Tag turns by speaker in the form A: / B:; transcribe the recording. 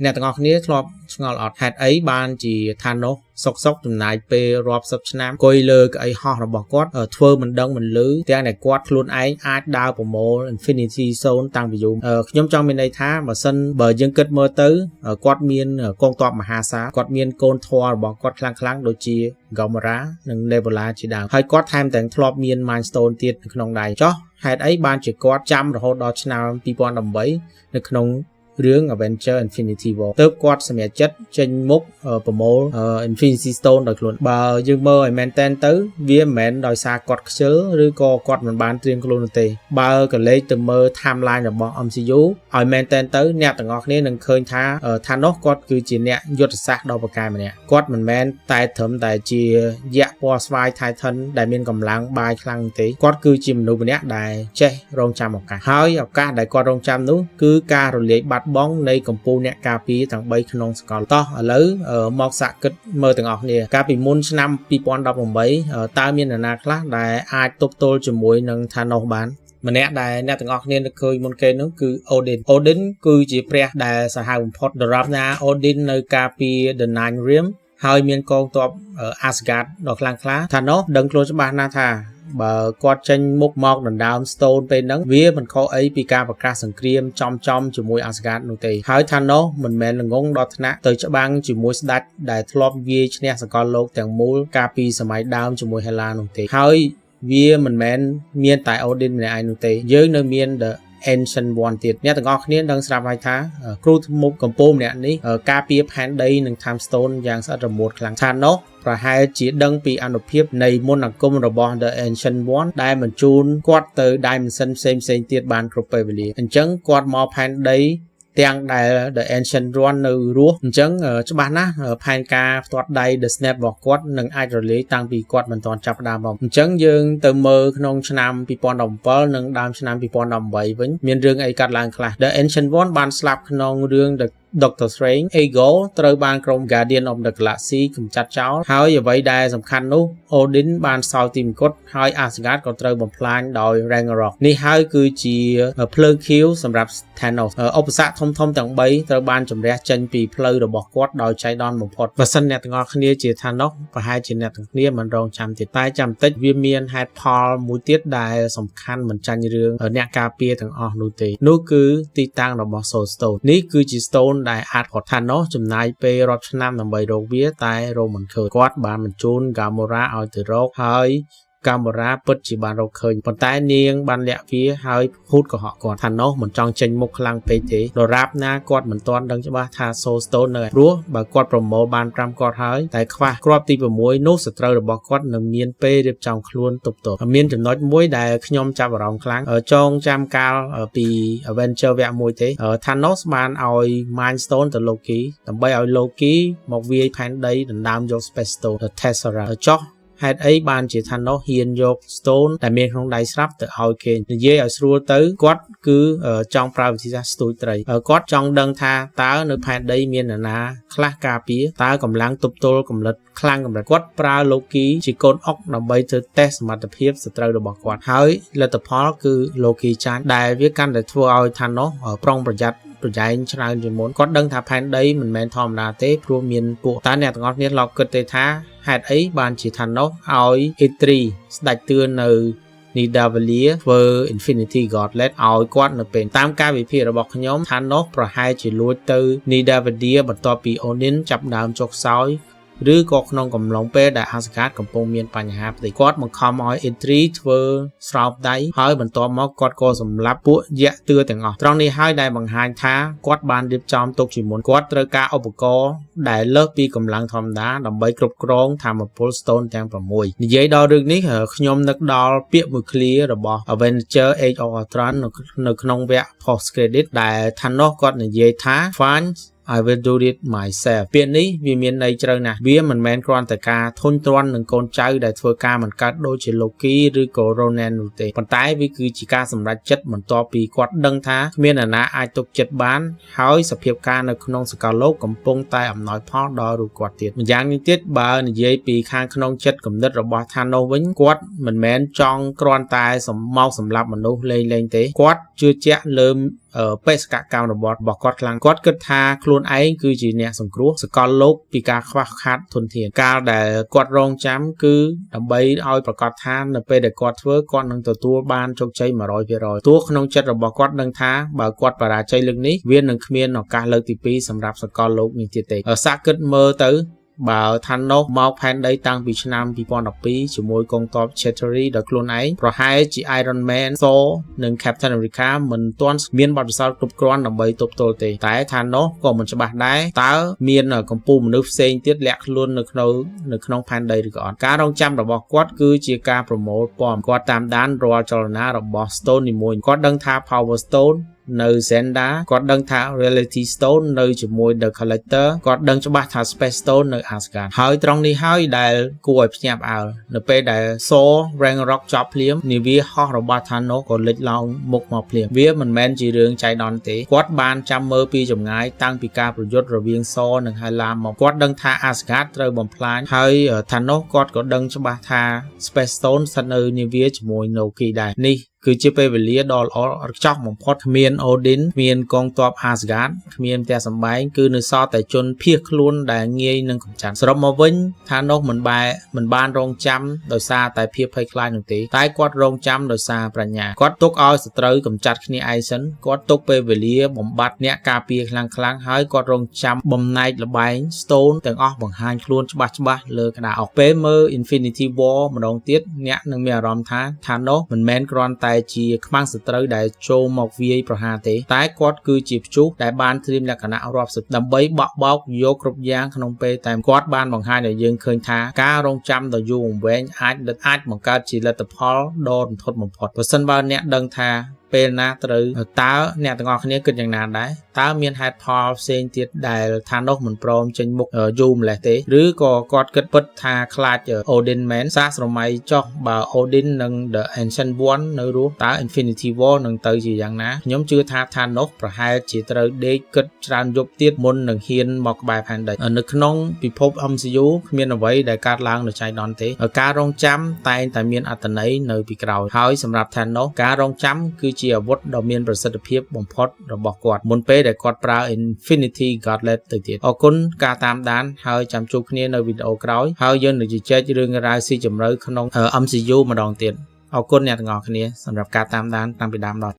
A: អ្នកទាំងអស់គ្នាធ្លាប់ឆ្ងល់អត់ហេតុអីបានជា Thanos សុកសុកចំណាយពេលរាប់សិបឆ្នាំអង្គុយលើកៅអីហោះរបស់គាត់ធ្វើមិនដឹងមិនឮទាំងតែគាត់ខ្លួនឯងអាចដើរប្រមូល Infinity Stone តាំងពីយូរខ្ញុំចង់មានន័យថាបើសិនបើយើងគិតមើលទៅគាត់មានកងទ័ពមហាសាលគាត់មានកូនធម៌របស់គាត់ខ្លាំងៗដូចជា Gamora និង Nebula ជាដើមហើយគាត់ថែមទាំងធ្លាប់មាន Mind Stone ទៀតនៅក្នុងដៃចុះហេតុអីបានជាគាត់ចាំរហូតដល់ឆ្នាំ2018នៅក្នុងរឿង Avenger Infinity War ទើបគាត់សម្រេចចិត្តចេញមុខប្រមូល Infinity Stone ដោយខ្លួនបើយើងមើលឲ្យមែនតែនទៅវាមិនមែនដោយសារគាត់ខ្ជិលឬក៏គាត់មិនបានត្រៀមខ្លួននោះទេបើក៏លេចទៅមើល timeline របស់ MCU ឲ្យមែនតែនទៅអ្នកទាំងអស់គ្នានឹងឃើញថា Thanos គាត់គឺជាអ្នកយុទ្ធសាស្ត្រដ៏ពូកែម្នាក់គាត់មិនមែនតែត្រឹមតែជាយក្សពណ៌ស្វាយ Titan ដែលមានកម្លាំងបាយខ្លាំងទេគាត់គឺជាមនុស្សម្នាក់ដែលចេះរងចាំឱកាសហើយឱកាសដែលគាត់រងចាំនោះគឺការរលាយបាត់បង់នៃកម្ពូលអ្នកការពារទាំង3ក្នុងសកលតោះឥឡូវមកសាកគិតមើលទាំងអស់គ្នាកាលពីមុនឆ្នាំ2018តើមាននរណាខ្លះដែលអាចទប់ទល់ជាមួយនឹង Thanos បានម្នាក់ដែលអ្នកទាំងអស់គ្នានឹកឃើញមុនគេនោះគឺ Odin។ Odin គឺជាព្រះដែលសាហាវបំផុតដរាបណា Odin នៅការពារ The Nine Realm ហើយមានកងទ័ព Asgard ដ៏ខ្លាំងក្លា Thanos ដឹងខ្លួនច្បាស់ណាស់ថាបើគាត់ចេញមុខមកដណ្ដើម Stone ពេលហ្នឹងវាមិនខុសអីពីការប្រកាសសង្គ្រាមចំចំជាមួយ Asgard នោះទេហើយ Thanos មិនមែនល្ងងដល់ថ្នាក់ទៅច្បាំងជាមួយស្ដេចដែលធ្លាប់វាយឈ្នះសកលលោកទាំងមូលកាលពីសម័យដើមជាមួយ Hela នោះទេហើយវាមិនមែនមានតែ Odin ម្នាក់ឯងនោះទេយើងនៅមាន The Ancient One ទៀតអ្នកទាំងអស់គ្នាដឹងស្រាប់ហើយថាគ្រូធ្មប់កំពូលម្នាក់នេះការពារផែនដីនិង Time Stone យ៉ាងស្អិតរមួតខ្លាំង Thanos ប្រហែលជាដឹងពីអនុភាពនៃមន្តអាគមរបស់ The Ancient One ដែលបញ្ជូនគាត់ទៅ Dimension ផ្សេងផ្សេងទៀតបានគ្រប់ពេលវេលាអញ្ចឹងគាត់មកផែនដីទាំងដែល The Ancient One នៅរស់អញ្ចឹងច្បាស់ណាស់ផែនការផ្ទាត់ដៃ The Snap របស់គាត់នឹងអាចរលាយតាំងពីគាត់មិនទាន់ចាប់ផ្ដើមមកអញ្ចឹងយើងទៅមើលក្នុងឆ្នាំ2017និងដើមឆ្នាំ2018វិញមានរឿងអីកើតឡើងខ្លះ The Ancient One បានស្លាប់ក្នុងរឿង The Doctor Strange Ego ត្រូវបានក្រុម Guardian of the Galaxy កម្ចាត់ចោលហើយអ្វីដែលសំខាន់នោះ Odin បានសោយទីមង្គតហើយ Asgard ក៏ត្រូវបំផ្លាញដោយ Ragnarok នេះហើយគឺជាភ្លើងខៀវសម្រាប់ Thanos ឧបសគ្គធំៗទាំង3ត្រូវបានជម្រះចេញពីផ្លូវរបស់គាត់ដោយចៃដន្យបំផុតបើសិនអ្នកទាំងអស់គ្នាជា Thanos ប្រហែលជាអ្នកទាំងគ្នាមិនរងចាំទៀតតែចាំតិចវាមានហេតុផលមួយទៀតដែលសំខាន់មិនចាញ់រឿងអ្នកការពារទាំងអស់នោះទេនោះគឺទីតាំងរបស់ Soul Stone នេះគឺជា Stone ដែលអាចផុត Thanos ចំណាយពេលរាប់ឆ្នាំដើម្បីរកវាតែរកមិនឃើញគាត់បានបញ្ជូន Gamora ឲ្យទៅរកហើយកាមេរ៉ាពិតជាបានរកឃើញប៉ុន្តែនាងបានលាក់វាហើយភូតកុហកគាត់ Thanos មិនចង់ចេញមុខខ្លាំងពេកទេដរាបណាគាត់មិនទាន់ដឹងច្បាស់ថា Soul Stone នៅព្រោះបើគាត់ប្រមូលបាន5គាត់ហើយតែខ្វះគ្រាប់ទី6នោះសត្រូវរបស់គាត់នឹងមានពេលរៀបចំខ្លួនទប់ទល់មានចំណុចមួយដែលខ្ញុំចាប់អារម្មណ៍ខ្លាំងចងចាំកាលពី Avenger វគ្គមួយទេ Thanos បានឲ្យ Mind Stone ទៅ Loki ដើម្បីឲ្យ Loki មកវាយផែនដីដណ្ដើមយក Space Stone Tesseract ចុះហេតុអីបានជា Thanos ហ៊ានយក Stone ដែលមានក្នុងដៃស្រាប់ទៅឲ្យគេនិយាយឲ្យស្រួលទៅគាត់គឺចង់ប្រើវិធីសាស្ត្រស្ទូចត្រីគាត់ចង់ដឹងថាតើនៅផែនដីមាននរណាខ្លះការពារតើកម្លាំងទប់ទល់កម្រិតខ្លាំងកម្រិតគាត់ប្រើ Loki ជាកូនអុកដើម្បីធ្វើតេស្តសមត្ថភាពសត្រូវរបស់គាត់ហើយលទ្ធផលគឺ Loki ចាញ់ដែលវាកាន់តែធ្វើឲ្យ Thanos ប្រុងប្រយ័ត្នប្រយែងច្រើនជាងមុនគាត់ដឹងថាផែនដីមិនមែនធម្មតាទេព្រោះមានពួកតើអ្នកទាំងអស់គ្នាធ្លាប់គិតទេថាហេតុអីបានជា Thanos ឲ្យ Eitri ស្ដេចទឿនៅ Nidavellir ធ្វើ Infinity Gauntlet ឲ្យគាត់នៅពេលតាមការវិភាគរបស់ខ្ញុំ Thanos ប្រហែលជាលួចទៅ Nidavellir បន្ទាប់ពី Odin ចាប់ដើមចុះខ្សោយឬក៏ក្នុងកំឡុងពេលដែល Asgard កំពុងមានបញ្ហាផ្ទៃគាត់បង្ខំឲ្យ Eitri ធ្វើស្រោបដៃហើយបន្ទាប់មកគាត់ក៏សម្លាប់ពួកយក្សទឿទាំងអស់ត្រង់នេះហើយដែលបង្ហាញថាគាត់បានរៀបចំទុកជាមុនគាត់ត្រូវការឧបករណ៍ដែលលើសពីកម្លាំងធម្មតាដើម្បីគ្រប់គ្រងថាមពល Stone ទាំង6និយាយដល់រឿងនេះខ្ញុំនឹកដល់ពាក្យមួយឃ្លារបស់ Avenger Age of Ultron នៅក្នុងវគ្គ post credit ដែល Thanos គាត់និយាយថា "Fine, I will do it myself." ពាក្យនេះវាមានន័យជ្រៅណាស់វាមិនមែនគ្រាន់តែការធុញទ្រាន់នឹងកូនចៅដែលធ្វើការមិនកើតដូចជា Loki ឬក៏ Ronan នោះទេប៉ុន្តែវាគឺជាការសម្រេចចិត្តបន្ទាប់ពីគាត់ដឹងថាគ្មាននរណាអាចទុកចិត្តបានហើយសភាពការនៅក្នុងសកលលោកកំពុងតែអំណោយផលដល់រូបគាត់ទៀតម្យ៉ាងនេះទៀតបើនិយាយពីខាងក្នុងចិត្តគំនិតរបស់ Thanos វិញគាត់មិនមែនចង់គ្រាន់តែមកសម្លាប់មនុស្សលេងៗទេគាត់ជឿជាក់លើ បេសកកម្មរបស់របស់គាត់ខ្លាំងគាត់គិតថាខ្លួនឯងគឺជាអ្នកសង្គ្រោះសកលលោកពីការខ្វះខាតធនធានកាលដែលគាត់រងចាំគឺដើម្បីឲ្យប្រកាសថានៅពេលដែលគាត់ធ្វើគាត់នឹងទទួលបានជោគជ័យ100%ទោះក្នុងចិត្តរបស់គាត់ដឹងថាបើគាត់បរាជ័យលើកនេះវានឹងគ្មានឱកាសលើកទី2សម្រាប់សកលលោកនេះទៀតទេសាកគិតមើលទៅបើ Thanos មកផែនដីតាំងពីឆ្នាំ2012ជាមួយកងទ័ព Chitauri ដោយខ្លួនឯងប្រហែលជា Iron Man, Thor និង Captain America មិនទាន់មានបទពិសោធន៍គ្រប់គ្រាន់ដើម្បីទប់ទល់ទេតែ Thanos ក៏មិនច្បាស់ដែរតើមានកម្ពូលមនុស្សផ្សេងទៀតលាក់ខ្លួននៅក្នុងផែនដីឬក៏អត់ការរងចាំរបស់គាត់គឺជាការប្រមូលព័ត៌មានគាត់តាមដានរាល់ចលនារបស់ Stone នីមួយគាត់ដឹងថា Power Stone នៅ Xandar គាត់ដឹងថា Reality Stone នៅជាមួយ The Collector គាត់ដឹងច្បាស់ថា Space Stone នៅ Asgard ហើយត្រង់នេះហើយដែលគួរឲ្យភ្ញាក់ផ្អើលនៅពេលដែល Thor Ragnarok ចប់ភ្លាមនាវាហោះរបស់ Thanos ក៏លេចឡើងមុខមកភ្លាមវាមិនមែនជារឿងចៃដន្យទេគាត់បានចាំមើលពីចម្ងាយតាំងពីការប្រយុទ្ធរវាង Thor និង Hela មកគាត់ដឹងថា Asgard ត្រូវបំផ្លាញហើយ Thanos គាត់ក៏ដឹងច្បាស់ថា Space Stone ស្ថិតនៅនាវាជាមួយ Loki ដែរនេះគឺជាពេលវេលាដ៏ល្អឥតខ្ចោះបំផុតគ្មាន Odin គ្មានកងទ័ព Asgard គ្មានផ្ទះសម្បែងគឺនៅសល់តែជនភៀសខ្លួនដែលងាយនឹងកម្ចាត់សរុបមកវិញ Thanos មិនបែមិនបានរងចាំដោយសារតែភាពភ័យខ្លាចនោះទេតែគាត់រងចាំដោយសារប្រាជ្ញាគាត់ទុកឲ្យសត្រូវកម្ចាត់គ្នាឯងសិនគាត់ទុកពេលវេលាបំបត្តិអ្នកការពារខ្លាំងៗហើយគាត់រងចាំបំណែកល្បែង Stone ទាំងអស់បង្ហាញខ្លួនច្បាស់ច្បាស់លើក្តារអុកពេលមើល Infinity War ម្ដងទៀតអ្នកនឹងមានអារម្មណ៍ថា Thanos មិនមែនគ្រាន់តែជាខ្មាំងសត្រូវដែលចូលមកវាយប្រហារទេតែគាត់គឺជាព្យុះដែលបានត្រៀមលក្ខណៈរាប់សិបដើម្បីបក់បោកយកគ្រប់យ៉ាងក្នុងពេលតែគាត់បានបង្ហាញឲ្យយើងឃើញថាការរងចាំដ៏យូរអង្វែងអាចអាចបង្កើតជាលទ្ធផលដ៏រន្ធត់បំផុតប្រសិនបើអ្នកដឹងថាពេលណាត្រូវតើអ្នកទាំងអស់គ្នាគិតយ៉ាងណាដែរតើមានហេតុផលផ្សេងទៀតដែល Thanos មិនព្រមចេញមុខយូរម្លេះទេឬក៏គាត់គិតពិតថាខ្លាច Odin មែនសាកស្រមៃចុះបើ Odin និង The Ancient One នៅរស់តើ Infinity War នឹងទៅជាយ៉ាងណាខ្ញុំជឿថា Thanos ប្រហែលជាត្រូវដេកគិតច្រើនយប់ទៀតមុននឹងហ៊ានមកក្បែរផែនដីនៅក្នុងពិភព MCU គ្មានអ្វីដែលកើតឡើងនៅចៃដន្យទេការរងចាំតែងតែមានអត្ថន័យនៅពីក្រោយហើយសម្រាប់ Thanos ការរងចាំគឺជាអាវុធដ៏មានប្រសិទ្ធភាពបំផុតរបស់គាត់មុនពេលដែលគាត់ប្រើ Infinity Gauntlet ទៅទៀតអរគុណការតាមដានហើយចាំជួបគ្នានៅវីដេអូក្រោយហើយយើងនឹងជជែករឿងរ៉ាវស៊ីជម្រៅក្នុង MCU ម្ដងទៀតអរគុណអ្នកទាំងអស់គ្នាសម្រាប់ការតាមដានតាំងពីដើមដល់